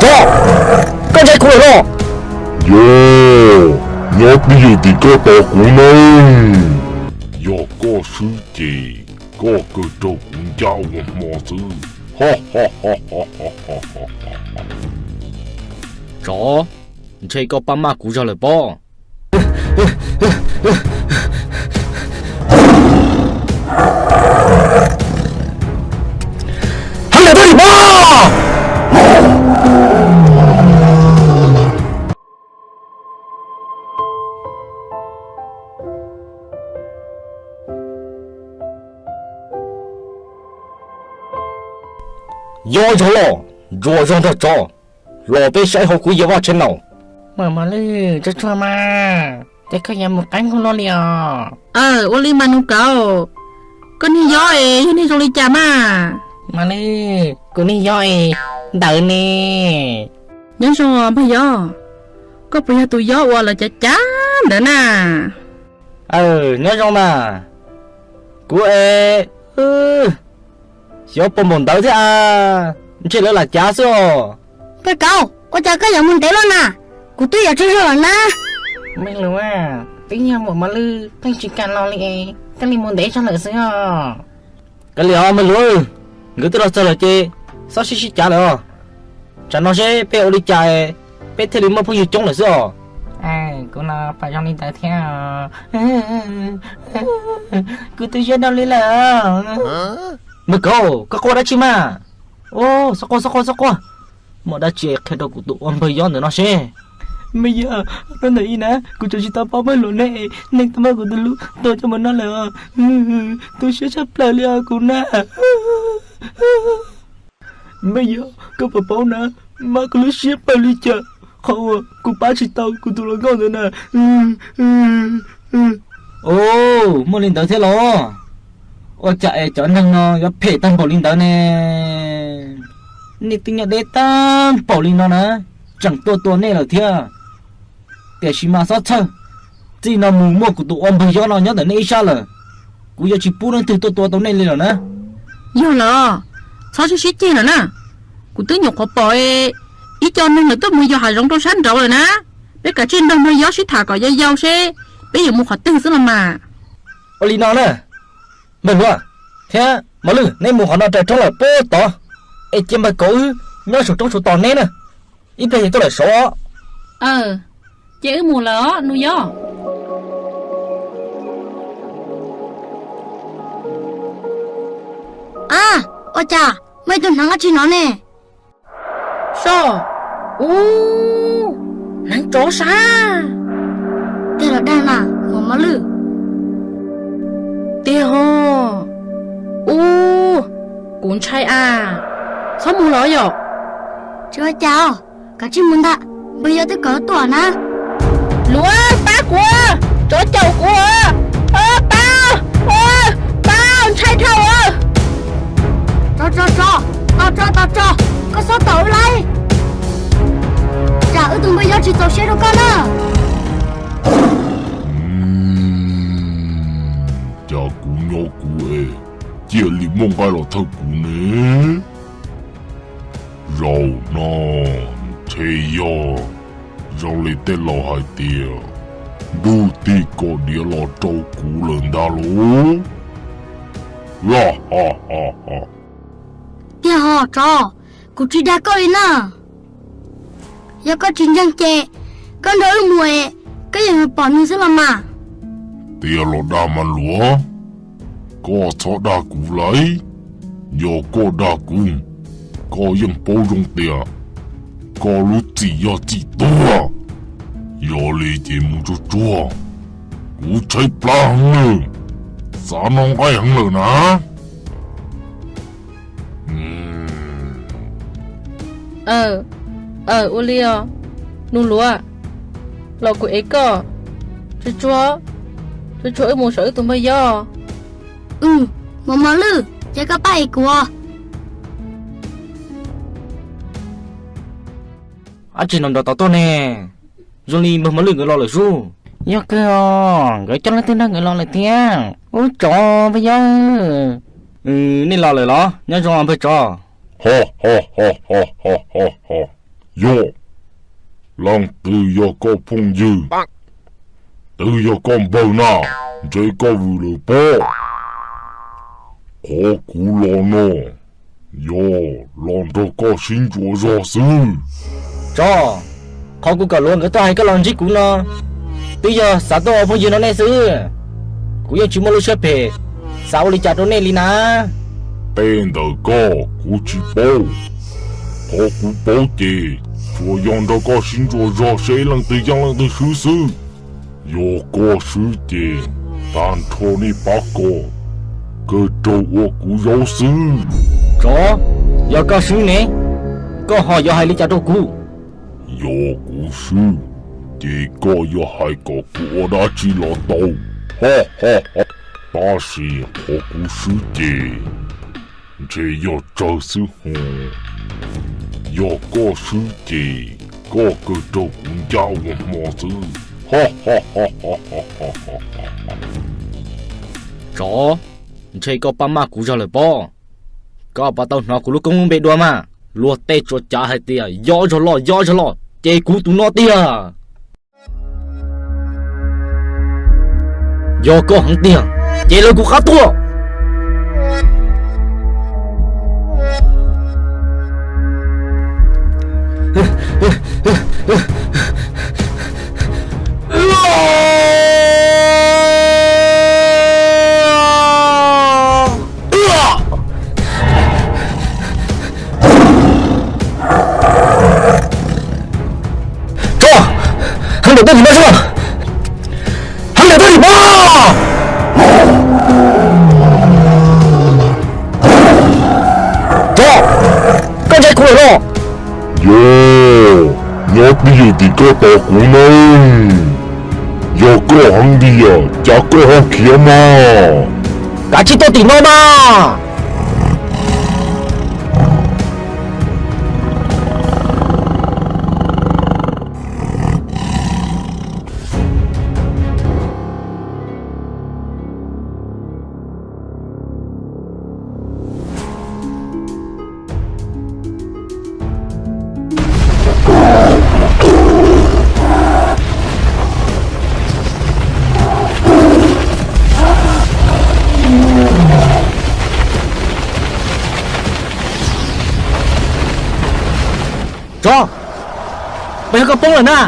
Koj, koj ntshai kuv lawm los? Yog, nyob twj ywm tim koj tos kuv nawb. Yog koj swb ces koj kawg raug kuv ncaj ua hmo xwb. Tsov, ntshe koj pab maj kuv zog lawm pob. Hab ntawm tuaj dim pob. Yog zog los, ntsuas zog nrog tsov, los peb saib hauv kuv yawg vaj tsheb no. Mos mos lwj, tsuag tsuag mas, ces koj yuav mus qeeb nkuj luaj li os. Aw, ua li mas nus kauv, koj niag yob es yog niag zoo li cas mas? Mos lwj, kuv niag yob es ntawd ne. Nyob zoo npawg yob, koj puas yog tus yob uas lawv cav cav ntawd na? Aw, nyob zoo mas, kuv es xyov puas npaum ntawd thiab a, ntshe lawv lam cav xwb os. Npawg kauv, ua cas koj yuav mus ntev luaj na? Kuv twb yuav tsaug zog lawm na. Mej lus, twb yog muam mos lwj pheej tsis kam los li es thiaj li mus ntev zog lawm xwb os. Kav liam os mej lus, nkawd twb los txog lawm ces txhob sib sib cav lawm os. Tsam no seb peb ua li cas peb thiaj li muaj phooj ywg coob lawm xwb os. Kuv los pom zoo li ntawd thiab. Kuv tu siab dhau li lawm. Npawg kauv, koj quaj dab tsi mas? Txhob quaj, txhob quaj, txhob quaj. Muaj dab tsi qhia rau kuv tus ua npawg yob ntawm no seb. Mej yawg, hnub ntawd ib na kuv tseem tsis tau paub mej lus ne, nej tau muab kuv tus hlub tua coj mus noj lawm. Tu siab tshaj plaws li os kuv na. Mej yawg, koj puas paub na, mas kuv lub siab pawg li cas, qhov uas kuv pab tsis tau kuv tus hluas nkauj ntawd na. Ua, muaj li ntawd thiab los? Ua cas es cov neeg no yuav phem tag npaum li ntawd ne? Nej twb nyob deb tag npaum li no na, tseem tuaj tua nej lawm thiab. Tiam sis mas txhob txhawj, txij no mus muaj kuv tus ua npawg yob no nyob ntawm nej ib sab lawm, kuv yuav tsis pub leej twg tuaj tua tau nej li lawm na. Yog lawm, txhob sib sib ceg lawm na. Kuv twb nyuam qhuav pom ib co neeg lawv tuaj mus yos hav zoov rau sab nraud lawm na. Peb kav tsij nrog npawg yob sib tham kom yau yau seb peb yuav mus qhov twg xwb los mas. Ua li no na, npawg hluas thiab mos lwj, neb mus qhov no raws roob lawm puag tod, es cia npawg kauv wb nyob saum roob saum tos neb na, ib pliag ces tuaj lawm saud. Ces wb mus lawm os nus yob. A, ua cas muaj ib tug hneev dab tsi no ne? Soj, ub, hneev tsov sab. Tiag los dag na, muam mos lwj? Tiag ho. Ub, kuv ntshai a, txhob mus los yom. Tsis ua cas os, kav tsij mus ntag, npawg yog twb kom tuaj na. Luav, pab kuv, tsov caum kuv, pab, pab, ntshai dhau. Tsov, tsov, tsov, tos tso, tos tso, koj txhob tom wb lauj, tsam wb tus npawg yob tsis txaus siab rau koj na. Cas kuv nyob kuv es cia li muaj nqaij los thawj kuv ne? Zaum no ntshe yog zoo li tej laus hais tias ntuj tig kom diav los rau kuv lawm ntag lauj. Tiag ho tsov, kuv tsis dag koj li na. Yog koj tsis ntseeg ces koj nrog wb mus es koj yeej yuav pom nws xwb los mas. Tiag los dag mas luav, koj txhob dag kuv lauj. Yog koj dag kuv, koj yeej paub zoo tias koj lub txim yog txim tuag. Yog li ces mus tsuag tsuag, kuv tshaib plab heev lawm, xav noj nqaij heev lawm na. Ua li os, nus luav, los kuv ev koj, tsuag tsuag, tsuag tsuag wb mus saum wb tus npawg yob. Mos mos lwj, ces koj pab ev kuv. Ab, tsis nrov nrov tod tuaj ne, zoo li npawg mos lwj nkawd los lawm sub. Yog kawg os, nkawd coj leej twg nrog nkawd los lawm tiag. Ub, tsov npawg yob, nej los lawm los? Nyob zoo npawg tsov. Yog, leej twg yog koj phooj ywg? Twg yog koj npawg na? Ntshe koj vwm lawm pob. Qhov kuv los no, yog los nrog koj sib ntsuas zog xwb. Tsov, qhov kuv kom luag nkawd tuaj hais koj los ntsib kuv no, twb yog xav tuaj ua phooj ywg no nej xwb. Kuv yeej tsis muaj lub siab phem xav ua li cas rau nej li na. Tej ntawm koj kuv tsis paub. Qhov kuv paub ces tsuas yog nrog koj sib ntsuas zog seb leej twg yeej leej twg swb xwb. Yog koj swb ces tag nrho nej pab koj kawg raug ua kuv zaub xwb. Tsov, yog koj swb ne, koj ho yuav hais li cas rau kuv? Yog kuv swb, ces koj yuav hais kom kuv ua dab tsi los tau. Tab sis qhov kuv swb ces ntshe yog tsawg xwb hos. Yog koj swb ces koj kawg raug kuv ncaj ua hmo xwb. Tsov, ntshe koj pab maj kuv zog lawm pob. Koj puas tau hnov kuv lub koob lub npe dua mas? Luag tej tsuas cav hais tias yob zog loj yob zog loj, ces kuv tus no tiag. Yog koj heev tiag, ces lawv kuv qab tuaj. Tsov, heev npaum twg tim no xwb, heev npaum twg tim no. Tsov, koj ntshai kuv lawm los? Yog, nyob twj ywm tim koj tos kuv nawb. Yog koj heev tiag cas koj ho khiav mas. Kav tsij tuaj tim no mas. Tsov, puas yog koj poob lawm na?